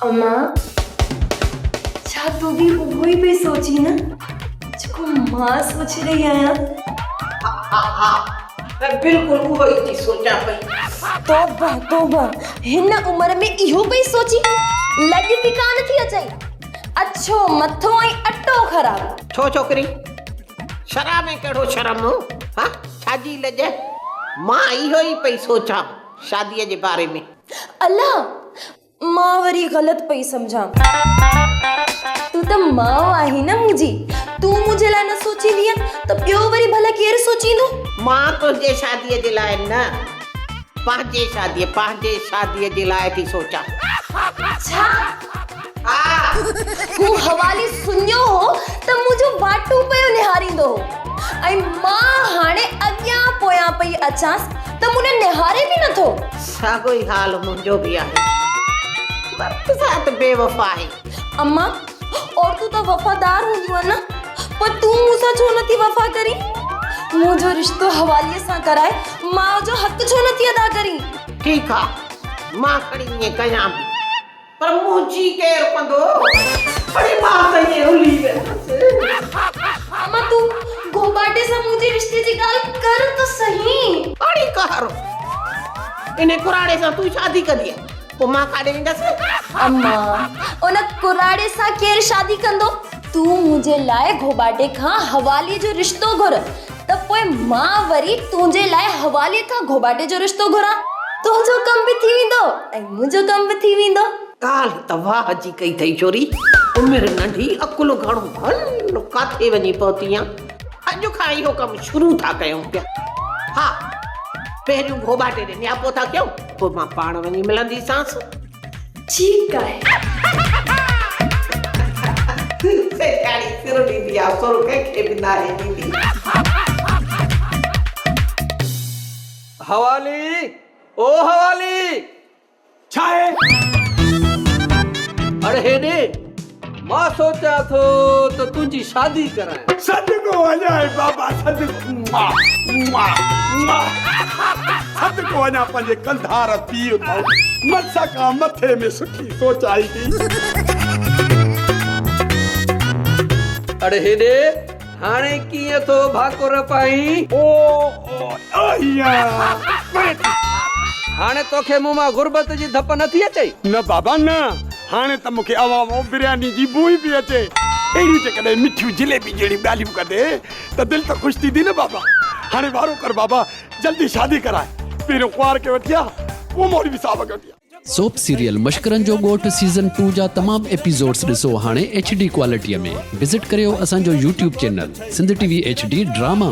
امان، ڇا تون به اهو ئي پئي سوچين نه، جيڪو مان سوچي رهي آهيان؟ ها ها ها، بلڪل اهو ئي ٿي سوچان پئي. توبه توبه، هن عمر ۾ اهو پئي سوچين؟ لڄ به ڪانه ٿي اچئي؟ اڇو مٿو ۽ اٽو خراب. ڇو ڇوڪري، شرع ۾ ڪهڙو شرم، ها؟ ڇا جي لڄ؟ مان اهو ئي پئي سوچان شاديء جي باري ۾. الله! مان وري غلط پئي سمجهان. تون ته ماء آهين نه منهنجي. تون منهنجي لاء نه سوچيندينء ته ٻيو وري ڀلا ڪير سوچيندو؟ مان تنهنجي شاديء جي لاء نه، پنهنجي شاديء، پنهنجي شاديء جي لاء ٿي سوچان. ڇا؟ ها! هو حوالي سڃو هو ته منهنجون واٽون پيو نهاريندو هو ۽ مان هاڻي اڳيان پويان پئي اچانس ته مون ڏي نهاري به نٿو. ساڳيو ئي حال منهنجو به آهي. مرد ذات بي وفا آهي. اما، عورتون ته وفادار هونديون آهن نه، پوء تون مون سان ڇو نٿي وفا ڪرين؟ منهنجو رشتو حوالي سان ڪرائي ماء جو حق ڇو نٿي ادا ڪرين؟ ٺيڪ آ، مان کڻي ائين ڪيان به، پر منهنجي ڪير ڪندو؟ اڙي مان ته ائين رلي ويندس. اما تون گهوٻاٽي سان منهنجي رشتي جي ڳالهه ڪر ته سهي. اڙي قهر! انهي ڪراڙي سان تون شادي ڪندينء، پوء مان ڪاڏي ويندس؟ اما، ان ڪراڙي سان ڪير شادي ڪندو؟ تون منهنجي لاء گهوٻاٽي کان حوالي جو رشتو گهر ته پوء مان وري تنهنجي لاء حوالي کان گهوٻاٽي جو رشتو گهران. تنهنجو ڪم به ٿي ويندو ۽ منهنجو ڪم به ٿي ويندو. ڳالهه ته واهه جي ڪئي اٿئي ڇوري. عمر ننڍي عقل گهڻو. هل ڪاٿي وڃي پهتي آن. اڄ کان اهو ڪم شروع ٿا ڪيون پيا. ها پهريون گهوٻاٽي ڏي نياپو ٿا ڪيون پوء مان پاڻ وڃي ملنديسانس. ٺيڪ آهي. سيٺياڻي سر ڏيندي آ سر ڪنهن کي به ناهي ڏيندي. حوالي او حوالي! ڇا آهي؟ اڙي هيڏي، مان سوچيان ٿو ته تنهنجي شادي ڪرايان. صدقو وڃانء بابا صدقو صدقو وڃان پنهنجي ڪنڌار پيء تان مس کان مٿي ۾ سٺي سوچ آئي ٿي. اڙي هيڏي، هاڻي ڪيئن ٿو ڀاڪر پائين؟ او او آهيان. هاڻي توکي مون مان غربت جي ڌپ نٿي اچي؟ نه بابا نه، هاڻي ته مون کي اوهان مان برياني جي بوء پئي اچي. اهڙيون جيڪڏهن مٺيون جليبي جهڙيون ڳالهيون ڪندي ته دل ته خوش ٿيندي نه بابا. هاڻي وارو ڪر بابا، جلدي شادي ڪراء. پهريون ڪنوار کي وٺي آ، پوء مولوي صاحب کي وٺي آ. سوپ سيريل مشڪرن جو ڳوٺ سيزن ٽو جا تمام ايپيسوڊس ڏسو هاڻي ايڇ ڊي ڪوالٽي ۾ وزٽ ڪريو اسان جو YouTube channel Sindh T V H D drama.